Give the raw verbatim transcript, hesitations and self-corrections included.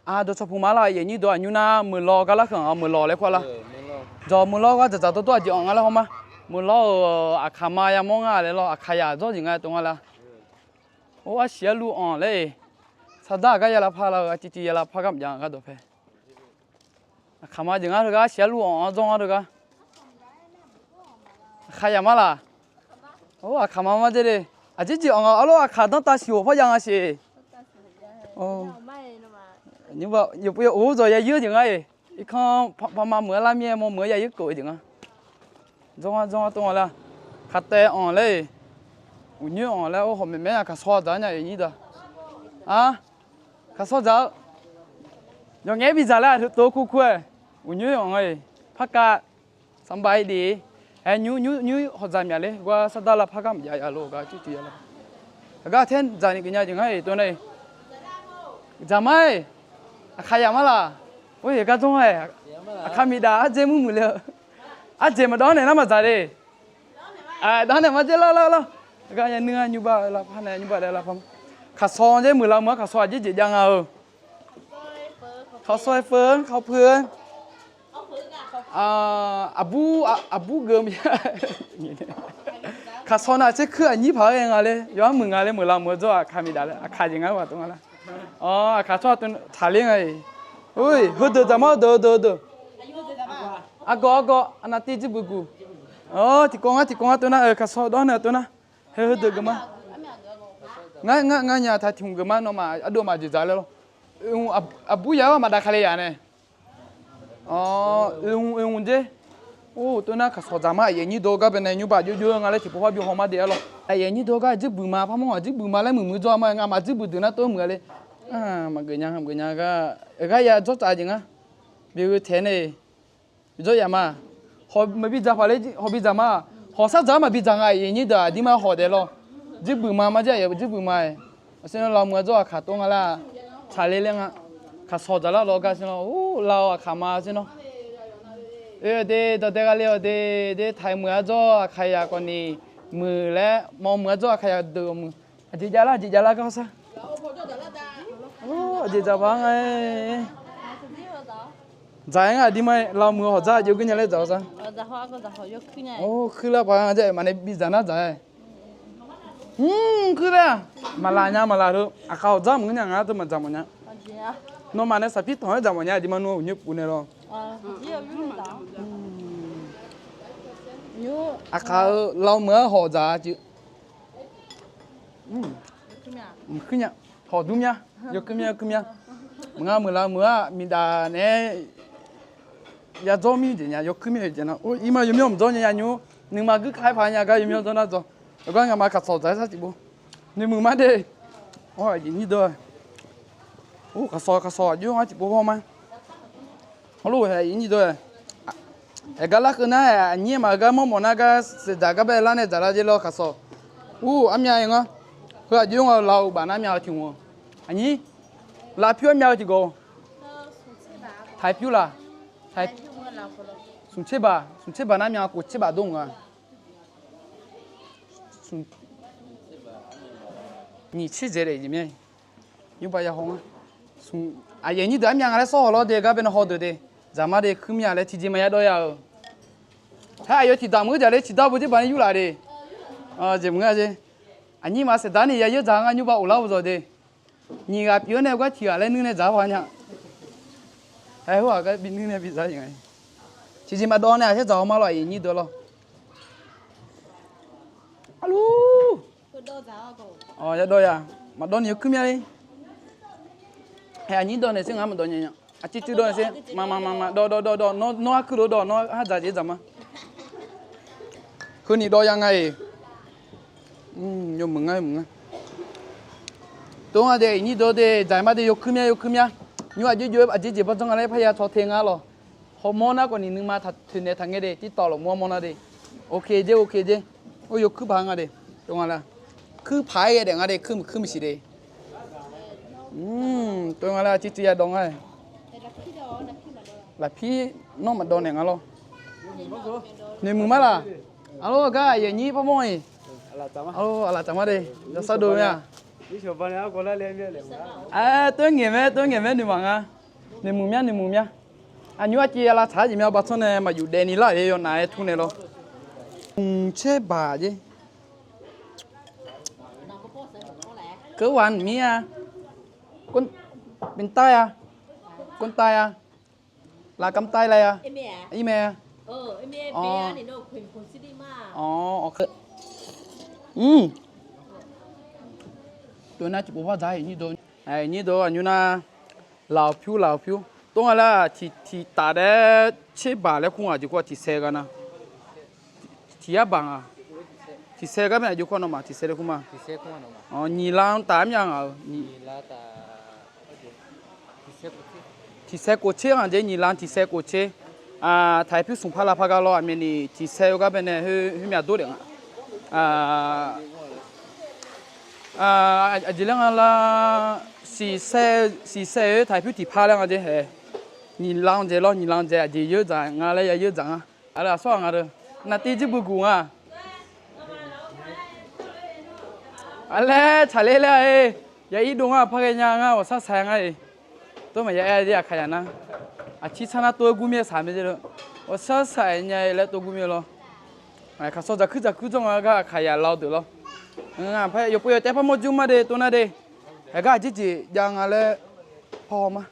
Aq, dawqcawq puq ma lar, aqyuif aqnyir dawq aqnymr nar meuqlawr gar larkeuq-anr meuqlawr laer kur-a lar. Dawq meuqlawr gar dzaqdzaq dawrdawr aqjeq anr nga laer hawr ma. Meuqlawr-euq aqkaq ma yamawr nga laer lawr, aqkaq yaq dzawr jeq nga tov nga lar. Or, arsiq arluv anq laer-eq. Sardar aqgar ya lavpar lar-eu, arcuiv cuiv ya lavpar gar maqjav-a gar dawqpae. Aqkaq ma jeq ngar teugar, arsiq arluv anq-anr dzawr ngar teugar. Aqkaq yaq ma laq. Or, aqkaq ma mar dzer le. Aqjeq jeq anq nga arlawr, aqkaq danrtav siq-awq par ya nga siq. Yawqpov yawq-or, dzawq ya yeur jeq ngar-eq. Irkanr pama meuq-ar lar mir-aer mawr meuq-ar ya yeur keuv-eu jeq nga. Dzawr ngar dzawr ngar tov nga lar. Kaqtaev anq laer-eq. Uqnyoer anq laer or, hawq maeqmaeq-a, kaqsawq dzaq-ar nya aqyuif aqnyir deuq-a. Kaqsawq dzaq-eu. Yawqngaef-aer bidzaq laer aqteu tov kur kur-aer. Uqnyoer anq nga-eq. Parkav sanqbav-ir de. Aer nymr nymr nymr hawq dzaq myaq ler gar sardar lavpar gar maqjav ya lof gar cuiv cuiv ya lar. Aqgar taer dzaq ni geuf nya jeq ngar-eq tov nar-eq. Dzaq mar-eq. Aqkaq yaq mar laq. Or, yaq gar dzawr-aer. Aqkaq miqdaq ardzae mur muiq le-eu. Ardzaeq maqdawv-anr naeq nar maqdzaq de. Aqdawv-anr naeq mar dzer lar lar lar. Gar ya nuir-a nymrbav lavpar nae nymrbav daev lavpar. Kaqsawq dzer meuq lar meuq-ar, kaqsawq aqjeq jeq jav nga-eu. Kaqsawq-aer feu-anr kawpeu-anr. Aqbur, aqbur geuf mya. Kaqsawq nav tser kuir aqnyir paq-aer ghae nga ler, yawqha muiq nga ler, meuq lar meuq-eu dzawr aqkaq miqdaq laer, aqkaq jeq ngar-eu aq tov nga lar. Awr, aqkaq tsawrhaq tov taqler nga-eq. Oe, heudeuq dzaq mar, heudeuq heudeuq heudeuq. Argawv argawv, arnav tiv jir buq guq. Awr, tiqkawv ngar tiqkawv ngar tov nar, kaqsawq dawr nae tov nar. Heu heudeuq geuf mar. Ngar ngar ngar nya taq tiq hmq geuf mar, nawmaf ardov maqjeq dzaq laer lawr. Aqbur yaq-awr maqdav kale yaq nae. Awr, oe hmq oe hmq dzer. Or, tov nar kaqsawq dzaq mar, aqyuif aqnyir dawr gar bae nae nymrbav jov jov-eu nga laer tiqpov par bi haw mar de-ar lawr. Aqyuif aqnyir dawr gar aqjeq buiq ma par mawr, aqjeq buiq ma laer muiq muiq dzawr-a ma, ngamaf aqjeq buiq deuq nar tov muiq-a le. Maqgeuf nya maqgeuf nya gar, aqgar ya dzawr tsaf jeq ngar. Bi heu taeq nae. Bi dzawr yaf ma. Hawq maqbi dzaq paq ler, hawq bi dzaq ma. Hawq sar dzaq-ar maqbi dzaq nga, aqyuif aqnyir deuq aqdirma hawq daef lawr. Jirbuiq ma mar jir aqyuif jirbuiq ma-aer. Aqsur nar lar muiq-ar dzawr aqkaq tov nga lar. Tsaqler ler nga. Kaqsawq dzaq lar lawr gar sir lawr. Or, lar-awr aqkaq ma sir nawr. Oe, de dawqdae gha le-awq de, de taq-aer muiq-ar dzawr aqkaq yaq khawf ni muiq laer mawr muiq-ar dzawr aqkaq yaq deuq muiq. Aqjeq jav lar, aqjeq jav lar gar sar. Aqjeq dzaq paq nga-aer. Dzaq-aer nga aqdirma lar muiq-eu hawq dzar aqjox geur nya laer dzaq-awr sar. Or, kuir lar paq nga jav-aer maqnae bi dzaq nar dzaq-aer. Mr, kuir laer-aq. Maqlaq nya maqlaq deu. Aqkaq hawq dzar maqngeur nya ngar teu maqdzaq mawf nya. Nawmaf nae saqpir tanq-aer dzaq mawf nya aqdirma nmr uqnyoer puf nae lawr. Aqkaq-eu lar muiq-ar hawq dzaq-a cuiv. Mq, kuir nya. Hawq dur mya. Yawkuir mya, yawkuir mya. Maqnga meuq lar meuq-ar miqdaq naeq-aer yadzawr mir jeq nya, yawkuir mya jeq nar. Or, irma yawmyanr mqdzawr nya ya nymr. Nuima guir kar-aer paq nya gar yawmyanr dzawr nar dzawq. Yawgar ngamaf kaqsawq dzaq-aer sar tiqpov. Noeqmuiq mar de. Or, aqjeq nyir deuq. Or, kaqsawq kaqsawq aqjox ngar tiqpov hawr ma. Hawr lof-aer aqyuif nyir deuq-aer, aergar larkeuv nar-aq, aqnyir maqgar mawrmawf nar gar saeqdzaq gar bae lar nae dzaqlar jer lawr kaqsawq. Ur, armyav-aer ngar. Heu aqjox nga-eu lar-eu baf nar myav-eu tiq hmq-eu. Aqnyir, lar pyur armyav-eu tiqgawq. Taq pyur laq. Smq tser baq, smq tser baq nar myav khof tser baq dor nga. Nyiq tser dzaeq daef jeq mya. Nymrbav ya haw nga. Aqyuif nyir deuq armyav nga laer sawr haw lawr de gar bae nae haw deuq de. Dzaqmar de kuir mya laer tiqjeq maqya dawv ya-euq. Haer aqyawf tiqdaq maqngeur jaq le tiqdar bo jer baq nae yurlaf de. Jeq maqngeur-a jer. Aqnyir maf saeqdaq ni ya yeur dzaq ngar nymrbav of lar-eu zawq de. Nyiq ghaq pyeuf-awr nae gar tiq ghaq laer nuir nae dzaq-awr nya. Haer heughaq gar bi nuir nae bi dzaq-a. Tiqjeq maqdawv nae aqshaer dzaq haw mar lawr aqyuif nyir deuq lawr. Arlur. Yadawv ya. Maqdawv ni yawkuir mya le. Haer aqnyir dawv naeq sher ngar maqdawv nya nya. Aqcuiv cuiv dawv naeq sher. Maqmaq maqmaq dawv dawv dawv dawv nawr arkuir lof dawv nawr har dzaq jeq dzaq ma. Keuvni dawv ya nga-iq. Yawmuiq ngar yawmuiq ngar. Tov nga de aqyuif nyir deuq de dzaq mar de yawkuir mya yawkuir mya. Nymr aqjox jox-aer aqjeq jeq bawrdzanr nga laer parya caw te nga lawq. Hawmawr nar khawf ni nuima taq toeqnaeq taqngae de tirtawv lawq mawr mawr nar de. Oke jer oke jer. Or yawkuir paq nga de. Tov nga la. Kuir paq-aer ghae daef nga de kuir mq kuir mq siq de. Tov nga la aqcuiv cuiv ya dawv nga. Lafpir nawr maqdawv naeq nga lawr. Noeqmuiq mar laq. Arlor gar aqyuif nyir parmawr-iq. Arlor aqlaf tsaq mar de. Yawsar dov mya. Aer tov ngaeq mae tov ngaeq mae noeqmaq nga. Noeqmuiq mya, noeqmuiq mya. Aqnymr arciv ya lavtsaq-aer jeq mya, baqtsanr nae maqyuf daefni lar-eu yawnav-aer tur nae lawr. Mq caer baq jer. Keuv ghaq mir-a. Bin tae-a. Gur tae-a. Laf kam tae la-a. Irmae-a. Awq, awq. Tov nar tiqpov par dzaq-a. Nyir dov aqnymr nar, laf-euq pyur, laf-euq pyur. Tov nga laer, tiq taf daef-aer tser baq laer kur nga jeq kur-aq tiq sae gha na. Tiq yar baq nga. Tiq sae gar bae aqjeq kur-a nawmaf, tiq sae laer kur ma. Awq, nyiq lan taf-aer myav ngaq-euq. Tiq sae kof tser nga jeq, nyiq lan tiq sae kof tser. Taq-aer pyur smq par lavpar gar lawr, aqmyani tiq sae-eu gar bae nae khoermyav dov daef nga. Aqjeq laer nga lar, siq sae-eu taq-aer pyur tiq par laer nga jeq. Nyiq lan jeq lawr, nyiq lan jeq aqjeq yeur dzaq nga laer ya yeur dzaq nga. Aqlaf sawr-aq nga deuq. Naqtiv jir bui guq nga. Aqlaer tsaqler laer-a-e. Ya ir dov ngar par ghae nya ngar ghawqshar saq-aer ngar-iq. Tov maqya aer-a jeq aqkaqyaq nar. Aqcir tsar nar tov-aer gur mir-aer saq mae jeq lor. Ghawqshar saq-aer nya-e laer tov gur mir-eu lor. Kaqsawq dzaqkuir dzaqkuir dzawr nga gar aqkaqyaq law deuq lor. Ngaq par yawpov yawtaev par mawr jur mar de tov nar de. Haeq gar aqjeq jeq jav nga laer par haw ma.